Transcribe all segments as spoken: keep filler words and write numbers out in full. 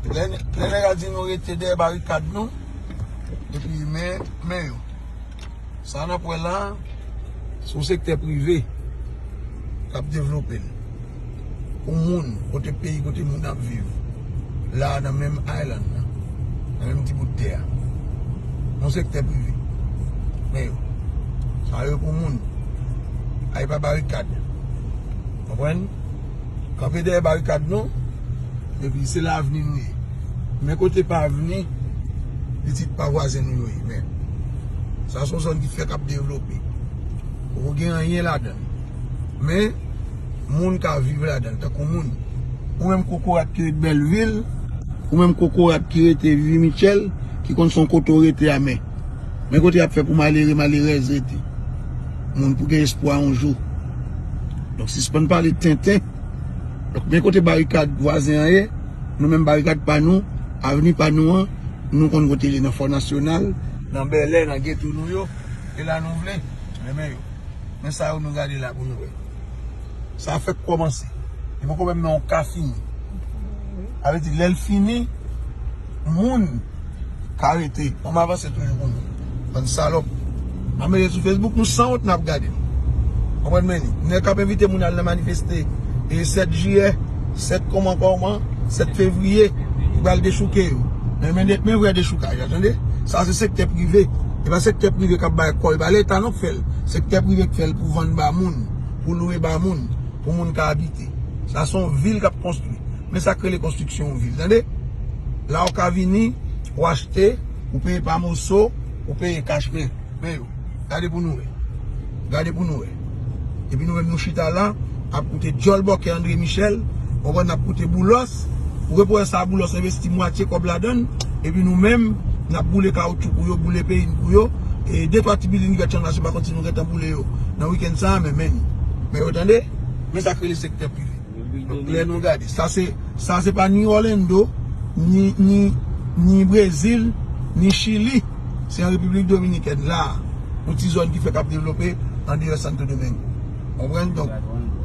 Lè, lè nèg la di nou rete dèyè barikad nou, epi men, men yo. Sa n ap wè la, se yon sektè prive k ap devlope l. Pou moun, kote peyi, kote moun ap viv. La, nan menm island nan, nan menm ti bout tè a. Yon sektè prive. Men yo. Sa yo pou moun. Ay pa barikad. Konprann? Kanpe dèyè barikad nou. Epi se la avni nou ye. Men kote pa avni, pitit pa vwazen nou yo ye. Men sa se yon zòn ki fèk ap devlope. Poko gen anyen ladan l. Men moun ka viv ladan l tankou moun. Ou menm kokorat ki ret Bèlvil, ou menm kokorat ki rete Vivi Mitchell, ki konn se yon kote w rete a, men men kote y ap fè pou malere, malerèz rete. Moun pou gen espwa yon jou. Donk sispann pale tenten. Donk men kote barikad vwazen an ye, nou menm barikad pa nou, avni pa nou an, nou konn kote l ye, nan Fò Nasyonal, nan Bèlè, nan geto nou yo, e la nou vle, men men yo. Men sa yo nou gade la pou nou wè. Sa fèk kòmanse. Li poko menm nan yon ka fini. Sa vle di, lè l fini, moun ka rete. An m avanse toujou pou nou. Bann salòp. An mete sou Facebook, nou sanwont n ap gade. Konprann men li. Nèg k ap envite moun al nan manifeste. E sèt jiyè, sèt kòman kòman, sèt fevriye, li pral dechouke yo. Men, men, men vrè dechoukaj la, tande? Sa se sektè prive. E pa sektè prive k ap bay kò, e pa leta non k fè l. Sektè prive k fè l pou vann ba moun, pou lwe ba moun, pou moun ka abite. Sa se yon vil k ap konstwi. Men sa k rele konstriksyon yon vil, tande? La ou ka vini, ou achte, ou peye pa moso, ou peye kach, men, men yo. Gade pou nou wè. Gade pou nou wè. Epi nou menm nou chita la, ap koute djòl bòkè André Michel, ou konprann, n ap koute Boulos. Ou gen pou wè sa Boulos envesti mwatye kòb ladan l, epi nou menm, n ap boule kawoutchou pou yo, boule peyi n pou yo. E de twa ti bilding vèt chanm la, se pa konn si nou gentan boule yo nan wikenn sa a, men, men, men yo tande, men sa k rele sektè prive. Donk, lè nou gade, sa se, sa se pa ni Orlando, ni, ni, ni Brezil, ni Chili. Se an Repiblik Dominikèn la, yon ti zòn ki fèk ap devlope andeyò Santo Domingo. Konprann? Donk,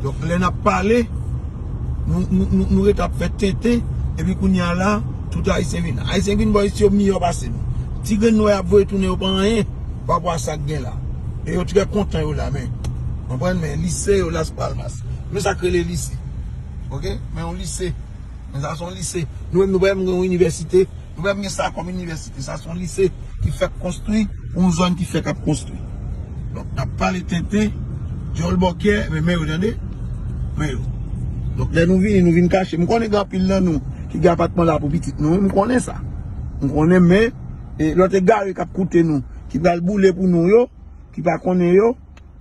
donk, lè n ap pale, nou, nou, nou, nou rete ap fè tenten, epi kounye a la, tout Ayisyen vin. Ayisyen vin bò isi yo miyò pase nou. Ti grenn nwè y ap voye tounen yo pa anyen, pa rapò a sa k gen la. E yo trè kontan yo la, men. Konprann? Men lise yo Las Palmas. Men sa k rele lise. Oke? Men yon lise. Men sa se yon lise. Nou menm nou pa menm gen yon inivèsite. Nou pa menm gen sa kòm inivèsite. Sa se yon lise ki fèk konstwi pou yon zòn ki fèk ap konstwi. Donk, n ap pale tenten, djòl bòkyè, men men yo tande. Men yo. Donk, lè nou vini, nou vin kache. M konnen gen anpil nan nou ki gen apatman la pou pitit nou. M konnen sa. M konnen, men, e, lòt egare k ap koute nou, ki pral boule pou nou yo, ki pa konnen yo,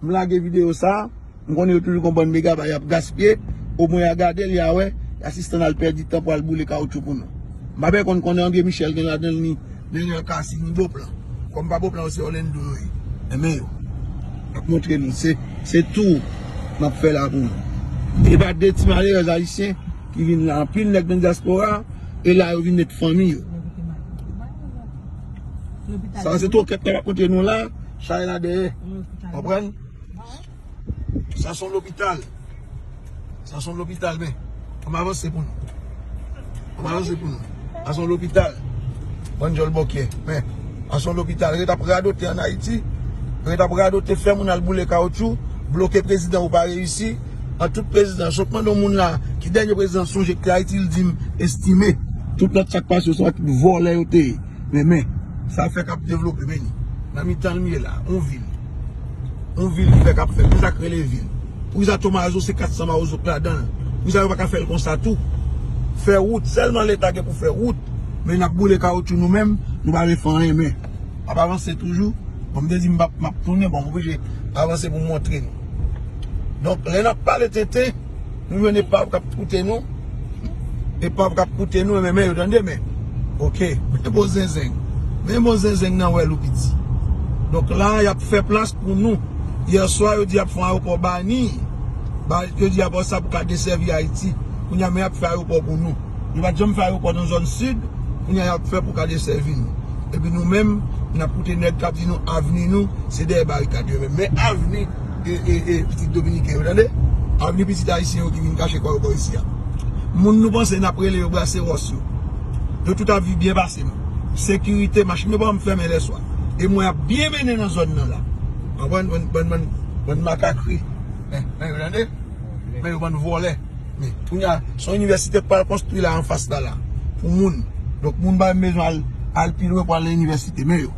m lage videyo sa, m konnen yo toujou gon bann megabay y ap gaspiye, omwen y a gade l, y a wè, y a sispann al pèdi tan pou al boule kawoutchou pou nou. M pa byen konn konnen André Michel gen ladan l ni Nenel Cassy ni Beauplan. Kòm pa Beauplan yo se Orlando yo ye. Enben yo. M ap montre nou, se, se tou m ap fè la pou nou. E pa de ti malerèz ayisyen ki vin la, anpil nèg nan dyaspora, e la yo vin met fanmi yo. Sa se twokèt la m ap montre nou la, chay la dèyè. Konprann? Sa se yon lopital. Sa se yon lopital, men. An m avanse pou nou. An m avanse pou nou. Sa se yon lopital. Bann djòl bòkyè. Men, sa se yon lopital. Ret ap radote ann Ayiti. Ret ap radote, fè moun al boule kawoutchou. Bloke prezidan ou pa reyisi. An tout prezidan. Sot mande yon moun la, ki dènye prezidan sonje ki te Ayiti, l di m Estimé. Tout lòt sa k pase yo, se yon ekip vòlè yo te ye. Men, men, sa fèk ap devlope, men li. Nan mitan l m ye la, yon vil. Yon vil fèk ap fèt. Men sa k rele vil. Poukisa Tomazo se kat san mawozo k ladan l? Poukisa yo pa ka fè l konsa tou? Fè wout, sèlman leta gen pou fè wout. Men n ap boule kawoutchou nou menm, nou pa vle fè anyen, men. N ap avanse toujou. Bon, m te di m p ap, m ap tounen, bon, m oblije avanse pou m montre nou. Donk, lè n ap pale tenten, nou jwenn epav k ap koute nou. Epav k ap koute nou, men, men yo tande, men. Oke, men bon zenzen. Men bon zenzen nan wèl ou piti. Donk la, y ap fè plas pou nou. Yèswa, yo di y ap fè yon ayewopò Bani. Ba, yo di y ap fè sa pou ka desèvi Ayiti. Kounye a, men y ap fè ayewopò pou nou. Yo pa t janm fè ayewopò nan zòn sid, kounye a y ap fè pou ka desèvi nou. Epi nou menm, n ap koute nèg k ap di nou avni nou, se dèyè barikad yo menm. Men avni, e, e, e, pitit dominiken yo, tande? Avni pitit ayisyen yo ki vin kache kò yo bò isi a. Moun nou panse n ap rele yo brase wòs yo. Yo tout ap viv byen pase m. Sekirite, machin yo pa janm fèmen lèswa. E mwen ap byen mennen nan zòn nan la. Konprann? Bann, bann, bann, bann makakri. Men, men, tande? Men yo bann vòlè. Men, kounye a, se yon inivèsite k pral konstwi la anfas la, la. Pou moun. Donk, moun pa menm bezwen al, al pi lwen pou al nan inivèsite. Men yo.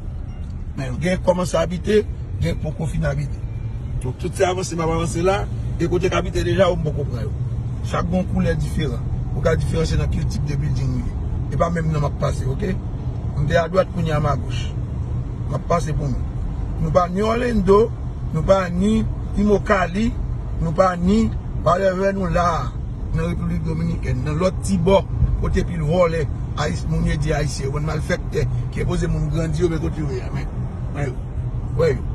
Men yo gen kòmanse abite, gen poko fin abite. Donk, tout se avanse m ap avanse la, e kote k abite deja, yo m poko pran yo. Chak gon koulè diferan. Ou ka diferansye nan ki tip de building ou ye. E pa menm nan m ap pase, oke? M te adwat, kounye a m agoch. M ap pase pou nou. Nou pa ni Orlando, nou pa ni Immokalee, nou pa ni whatever, nou la a, nan Repiblik Dominikèn, nan lòt ti bò, kote pil vòlè, ayis-, moun yo di ayisyen, yo bann malfèktè, ki enpoze moun grandi yo, men kote yo ye a, men, men yo, wè yo.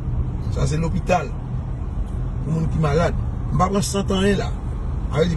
Sa se lopital pou moun ki malad. M pa pran sant anyen la. Sa vle di,